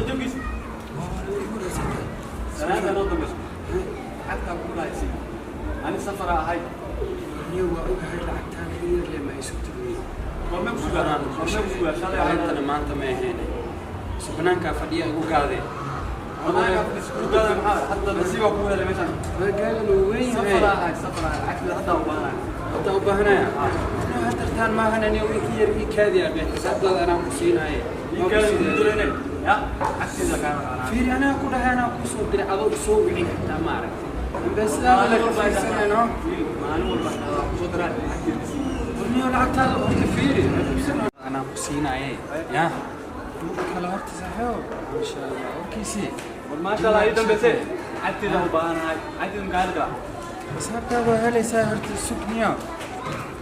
Jabkiisa salaanta noo dambayso, lacagtaa kugu dhahaysi, ani safara ahay. Niyo, waa ogahay, lacagtaana in yar le ma ay sugtid. Warmee ku sugaa? Warmee ku sugaa? Shalay ahayd. Maantana maanta ma ahayn, so banaankaa fadhiya igu gaadee. Banaankaa fadhis ku gaada? Maxaa hadda nasiibaa kugu helay meeshaan? Gaagan uu weyn yahay. Safara ahay, safara ahay, lacagteeda hadda u baahanahay. Hadda u baahanaya? Hadartaan maahan, ani ii yar ii kaadi abe, xisaabtaada anaa ku siinaaye. Ii kaadi ku dirayne ya, lacagteeda kaa raqaanaa. Fiiri, anaa ku dhahay, anaa kuu soo diray, adoo isoo wicin xitaa ma aragtay ambeesidaada la kafiirsanayno. Maalin walba kusoo diraa, lacagteeda sii. Warniyo, lacagtaada horta fiiri, anaa ku siinaaye ya kale horta saaxiibo, maasha Allah, warkiisii. War maasha Allah ii dambayse, lacagteeda u baahanahay, lacagteeda makaa heli karaa? Xisaabtaada waa helaysaa, horta sugniyo,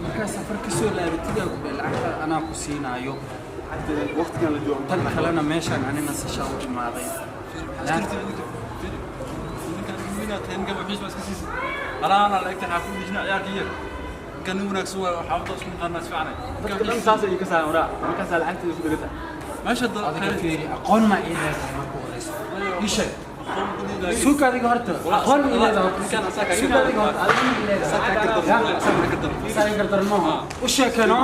markaa safar ka soo laabatidaa ku dhahay, lacagtaada anaa ku siinaayo. Lacagteeda waqtigan la joogo. Tan kalena meeshaan ani nasashaa u imaaday. Dadka dhan saasay ii ka saaran waraa, markaasaa lacagteeda ku dhegata. Adiga fiiri, aqoon ma ii leedahay marka horeysa? Ii sheeg, suuq adiga horta aqoon ma ii leedahay? Suuq adiga horta adiga ma ii leedahay? Asaga gardar maaha, u sheekeno.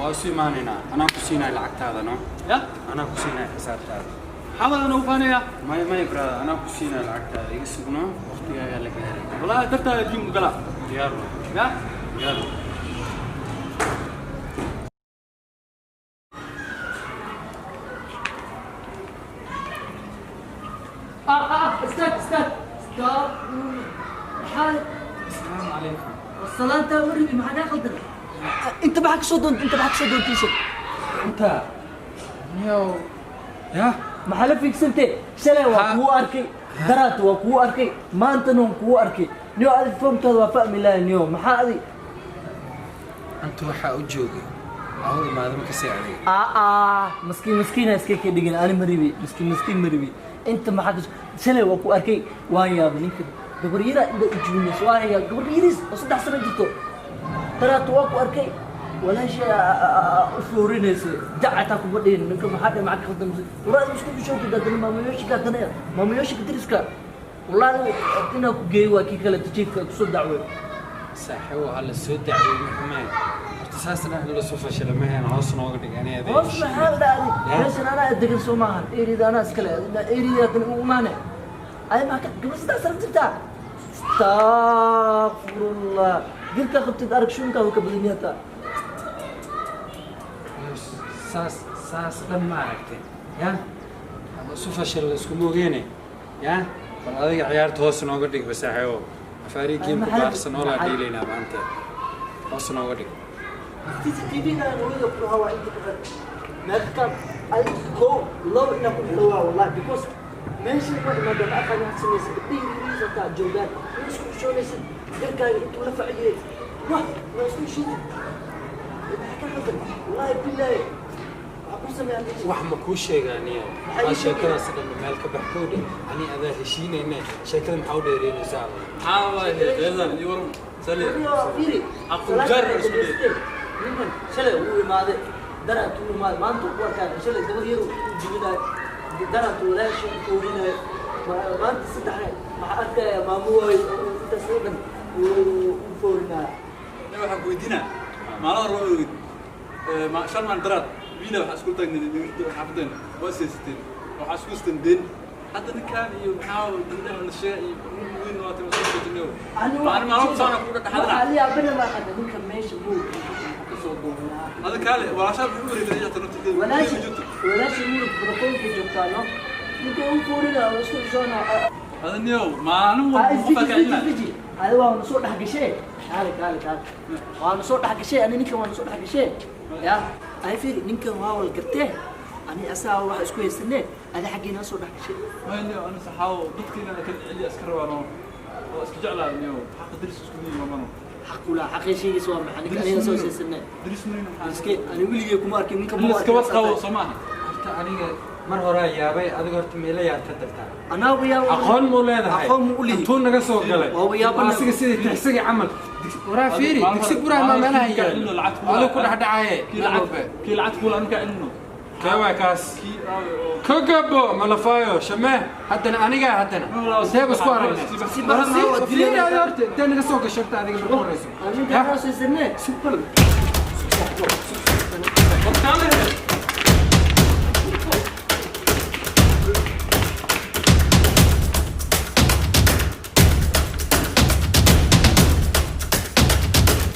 Waa isu imaanaynaa, anaa ku siinaya lacagtaada no. Ya. Anaa ku siinaya xisaabtaada. Xamad ana u faanaya. May, may brother, anaa ku siinaya lacagtaada, iga sugno, waqtigaagaa la gaaray. Wallahi dartaada gym u galaa. Diyaar waa. Ya. Diyaar waa. Stop, stop, stop! Maxaa? Asalaamu calaykum. Salaanta warbi, maxaa kaa qaldan? Inta maxaa kasoo doontay? Inta maxaa kasoo doontay? Sheeg. Inta niyow ya. Maxaa la fiigsantee? Shalay waa kugu arkay, daraat waa kugu arkay, maantana waan kugu arkay. Niyo, adi foomtaada waa fahmi lahay. Niyo, maxaa adi? Anta waxaa u joogay aa u imaada makasii adiga. Aa, maskiin maskiin iska ka dhigin, ani maribi maskiin maskiin maribi. Inta maxaa kasoo? Shalay waa ku arkay, waan yaabay, ninka gabar yara inta u jibinayso waa hayaa, gabar yaris oo 3 sano jirto. Daraat waa ku arkay, walaashay u foorinaysa, jacataa kuma dhihin. Ninka maxaa dhihin? Maxaa ka khaldan? Wallahi isku xishootid haddana maamayooshinka, haddana maamayooshinka deriska, wallahi inaa ku geeyo waa kii kale jiifka kusoo dacwey. Saaxiibo, ha la soo dacweey maxumee, horta saas dhan in lasoo fashila maheen, hoos nooga dhig ani adeeg. Hoos maxaa la dhacday? Meeshan anaa degan, soo maahan? Eriyada anaa iskale, eriyada haddana u imaane. Ay, maxaa ka gabar 3 sano jirtaa? Astaghfirullah, girkaa qabtid arag, shunkaa ka badan yahay taa. Saas saas dhan ma aragtay ya, haba isu fashil la iskuma ogeene ya. Bal adiga ciyaarta hoos nooga dhig ba saaxiibo, afaari game-ka Barcelona dhiilaynaa maanta, hoos nooga dhig. CCTV-ga hooyada ku lahaa waa inta ku xir meeqa kan ay kow labo inaa ku xiro waa wallahi, because meesha ma imaada, ma aqaan waxaad samaysid. Gabdhihii yariis hataa joogaan, ma isku xishoonaysid. Garkaaga intuu la faciyey, wah, ma isku xishootid? Maxaa ka qaldan? Wallahi billahi waxaa ku sameeyaa. Wax ma kuu sheegaa niyo? Maxay waa ii sheegay? Sheekadaas dhan meel ka bax kowdhe, ani adaa heshiinayna, sheekada maxaa u dheereynaysaa? Fiiri, ninkan shalay uu imaaday, daraat uu imaaday, maanta ku arkaan. Shalay gabar yar uu jibinayo, daraat walaasha u foorinayo, maanta saddex maxaa arkaya, maamo waay intaas oo dhan uu u foorinaya. Waxaan ku weydiinaa, maalin hore waa ogid, shan maalin daraad wiila waxaa isku taagnay xaafadeena, waa isaysateen, waxaa isku haysteen deen. Hadda ninkaan iyo maxaa gabdhaha la sheega iyo nin weyn waa timi soo joojinayo. Ani maalin maalin saana ku waxaa dhaxadana. La yaabana ma aqana ninka meesha muu kasoo doonaa. Adiga kaale, walaashaa wuxuu u wareegay iyada nafteeda. Walaasha, walaasha muu barakoonka joogtaa no, ninka u foorinaya oo isku xishoonaya. Adiga niyow, maalin walba qofaa ka celinaya. Adi waa soo dhex gashee, kaale kaale kaale, waana soo dhex gashee. Ani ninkan waana soo dhex gashee ya. Ay fiiri, ninkan waa wal gartee, ani asaga waxa isku haysanee, adi xaggiina soo dhex gashay. Ma niyow, ani saxaawo dadka inaan kala celiya iska rabaan oo iska jeclaa niyow, xaqa daris isku niyo mamano. Xaqula xaqii sheegaysa waa maxay? Ninka aniga soo haysanee. Daris niyo maxaa? Iske ani weligay kuma arkin ninka. In la iska wad qabo soo maaha? Horta aniga mar horaa yaabay, adiga horta meela yaabta dartaa. Anaagu yaa. Aqoon muu leedahay? Aqoon muu u lihi. Intuu naga soo galay? Waa yaabana. Asiga sidii tixsigii camal Waraa fiiri, digsi buraay maa meelaha yaalo adigu ku dhexdhacaye. Kii lacag, kii lacag kuula anka celino. Kee waay kaas? Kii oo Kagabo malafayo shamee haddana anigaa haddana inteeba isku aragnay? Si badan ma waa fiiri dilayna. Adi horta intee naga soo gashay horta adiga marka horeyso? Ninka hooseysanee. Super.